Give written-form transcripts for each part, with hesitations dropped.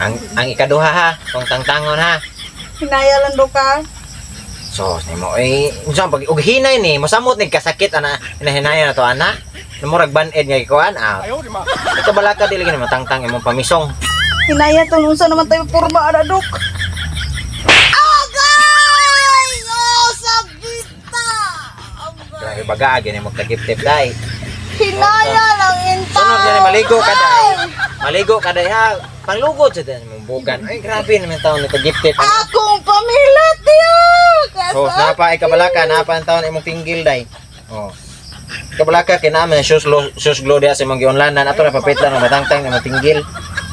Ang ikaduha ha, kung tangtangon ha. Hinaya lang do ka. So, nimo eh unsa pag og hinay ni, mosamot ni kasakit ana, hinahinaya na to ana. Murag baned nga gikuan ah. Ikabalaka dili gani matangtang imong pamisong. Hinaya tong unsa naman tayo porma ana, dok. Agay! Oh, sabita. Grabe baga gani mo tagip-tip dai. Hinaya lang inta. Sunod gani maligo ka dai. Maligo ka dai ha. Panglugod sa dai mong bugan. Ay, grabe naman taon ni tagip-tip. Akong pamilat diya. So, napa ikabalaka, napa ang taon imong tinggil dai. Oh. Ikabalaka kay naman shoes glow, shoes glow diha sa imong giunlanan ato na papitlan og matangtang imong tinggil.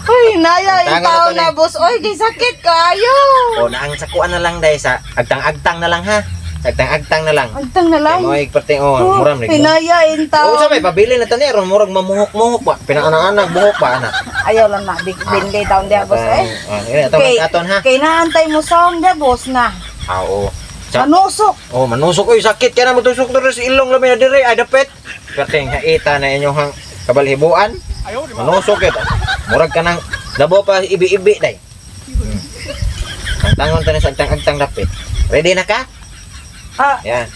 Ay, hinaya Tangan yung tao na to na, ni. Boss. Oy, kay sakit kayo. O na ang sakuan na lang dai sa agtang-agtang na lang ha. Sa agtang-agtang na lang. Agtang na lang. Kay mo ay parte oh, mura man. Hinaya yung tao. Oh, sa may pabili na tani ron murag mamuhok-muhok pa. Pinanganak buhok pa ana. Ayaw lang na. Big bindi taon diya, boss. Eh. Ah, ini ato Kay, aton ha. kay naantay mo sound diya, boss na. Ah, oo. Sa, Manusok. oh, manusok oy sakit kay na motusok diri sa ilong labi na diri ay dapit. Perting haita na inyong hang kabalhibuan. Manusok gyud. Murag ka nang labo pa ibi-ibi day. Ang tangon tani sa agtang-agtang dapit. Ready na ka? Ah, Yan.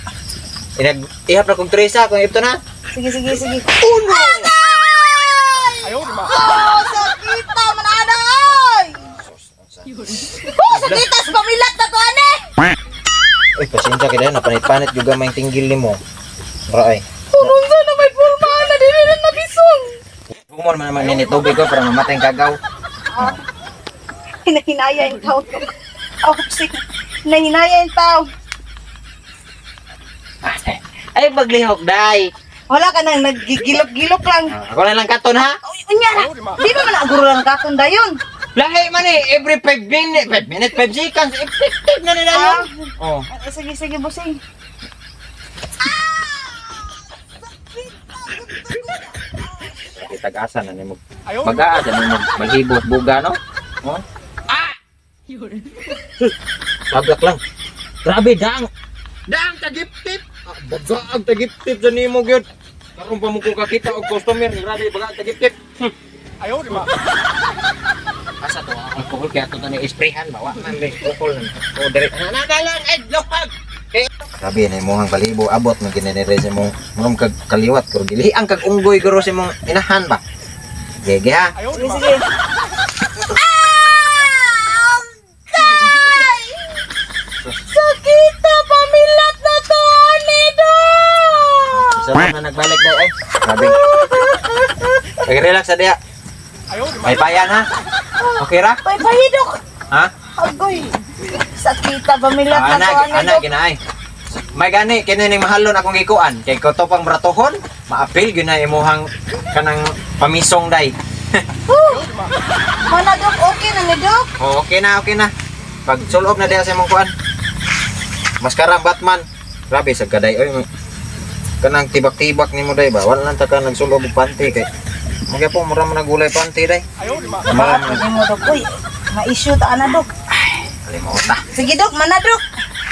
Inag ihap na kong Teresa kung ipto na. Sige, sige, sige. Uno! Oh, sakita man ana ay! Oh, sakita sa pamilat na to ane! Uy, pasensya kay na panit-panit juga may tinggil nimo. Mura ay. Unsa na may pulma na dili na nabisong. Humor man naman nini tubig ko para mamatay ang kagaw. Hinahinaya yung tao to. Oh, sige. Hinahinaya yung tao. Ay, maglihok day. Wala ka nang naggigilok-gilok lang. Ah, ako na lang katon ha. Uy, unya na. Di ba man aguro lang katon dayon? Lahi man eh, every 5 minutes, 5 minutes, 5 seconds, effective na nila yun. Oh. Ah, sige, sige, bossing. Kitag-asa na nimo. Mag-aasa na nimo malhibot buga no? Oh. Ah! Tablak lang. Grabe daang. Daang tagiptip. Ah, baga ang tagiptip sa nimo gyud. Karon pa mo ko kakita og customer, grabe baga ang tagiptip. Asa to ang alcohol kaya to ni isprayhan ba wa man may alcohol. Oh, dire. Na na lang ay lokag. Grabe na imong balibo abot man ginenere sa imong murong kag kaliwat pero dili ang kag unggoy guro sa imong inahan ba. Gege ha. Sige, sige. Ah! Agay! Sakita, pamilat na to, ane do! Isa lang na nagbalik dai ay. Grabe. Relax sa diya. May payan ha. Okay ra? Pay, pahidok! Ha? Agoy! Sakita, pamilat na Ana, to, ane ana do! ginaay. May gani kini ning mahalon akong gikuan kay ko pang bratohon, maapil gyud na imuhang kanang pamisong day. Mana, dok, okay na ni, dok? Oh, okay na, okay na. Pag sulob na diha sa imong kuan. Maskarang Batman. Grabe sa gaday oy. Kanang tibak-tibak nimo day ba? Wala lang ta ka nagsulob og panty kay Mga po, mura man nagulay panty day. Mura man. Hindi mo, dok. Uy, ma-issue ta, ana, dok. Kalimuta. Sige, dok, mana, dok?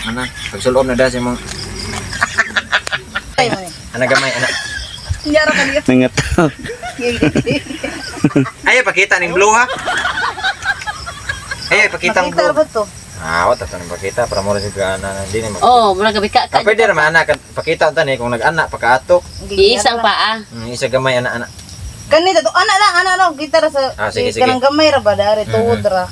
Ana, pag sulob na diha sa imong Ay, mani. Ana gamay ana. Nyara ka niya. Ingat. Ay, pakita ning blue ha. Ay, pakita ang Makita blue. ba to? Ah, wala ta nang pakita para mo ra siya ana di ni mo. Oh, mura gabi ka Ah, pwede ra man ana pakita ta ni kung nag-ana pakaatok. Iisang paa. Isa gamay ana ana. Kanita to, ana lang, ana lang, kita ra sa Ah, sige, sige. kanang gamay ra ba dare tuod ra.